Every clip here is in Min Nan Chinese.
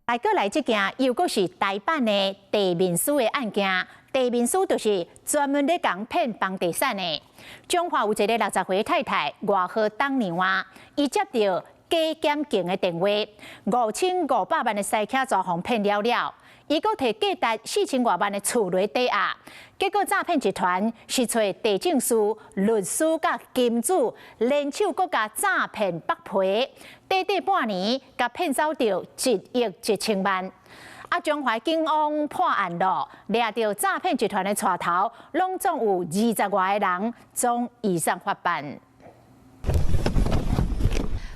來過來這件又閣是台版的地面師的案件，地面師就是專門咧共騙房地產的。彰化有一个60歲太太，外號董娘啊，伊接著假檢警的電話，5500萬的私車全予騙了了，伊閣提價值4000外萬的厝來抵押，結果詐騙集團是揣地政士、律師佮金主聯手，閣共詐騙剝皮，短短半年，共騙走著1億1000萬。啊，彰化警方破案咯，掠著詐騙集團的帶頭，攏總有20外个人，總移送法辦。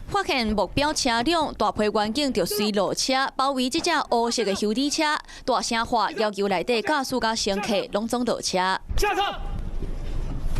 發現目標車輛，大批員警就隨落車包圍這隻烏色的休旅車，大聲喊要求內底駕駛佮乘客攏總落車。下車！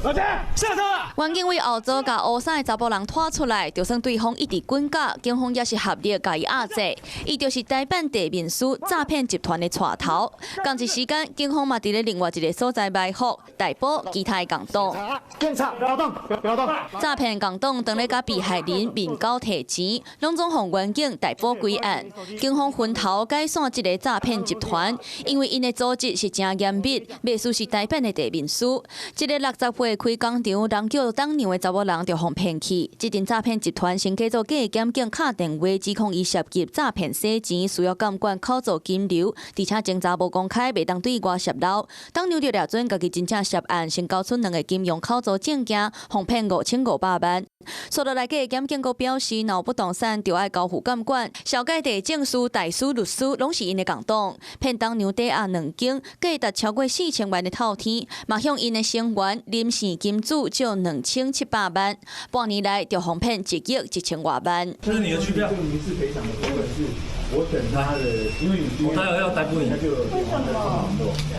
老錢，下車！員警為後座共烏衫的查埔人拖出來，就算對方一直滾絞，警方也是合力共伊壓制。伊就是台版地面師詐騙集團的帶頭。仝一時間，警方嘛佇咧另外一个所在埋伏，逮捕其他的共黨。警察，不要動，不要動！詐騙共黨當咧共被害人面交提錢，攏總予員警逮捕歸案。警方分頭解散這个詐騙集團，因為𪜶的組織是誠嚴密，袂輸是台版的地面師。這个60歲開工廠，人叫董娘的查某人就予騙去。這陣詐騙集團先假做假檢警敲電話指控伊涉及詐騙洗錢，需要監管口座金流，而且偵查無公開，袂當對外洩露。董娘就掠準家己真正涉案，先交出兩个金融口座證件，予騙5500萬。煞落來，假檢警閣表示，若有不動產就愛交付監管。紹介地政士、代書、律師，攏是𪜶的共黨，騙董娘抵押兩間，價值超過4000萬的透天，嘛向𪜶的成員林姓金主借2700萬，半年內就予騙1億1000外萬。這是你的支票。這個民事賠償的部分是我等他的，因為你我待會要逮捕你。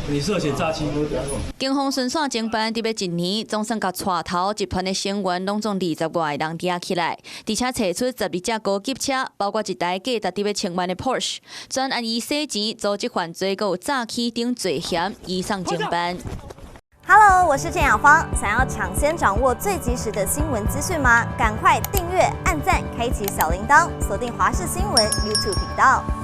你涉嫌詐欺。警方循線偵辦，佇欲一年，總算共帶頭集團的成員攏總20外个人抓起來，而且揣出12隻高級車，包括一台價值佇欲千萬的 Porsche，專案以洗錢、組織犯罪、閣有詐欺等罪嫌，移送偵辦。 Hello，我是鄭雅芳。想要搶先掌握最及時的新聞資訊嗎？趕快訂閱、按讚、開啟小鈴鐺，鎖定華視新聞 YouTube 頻道。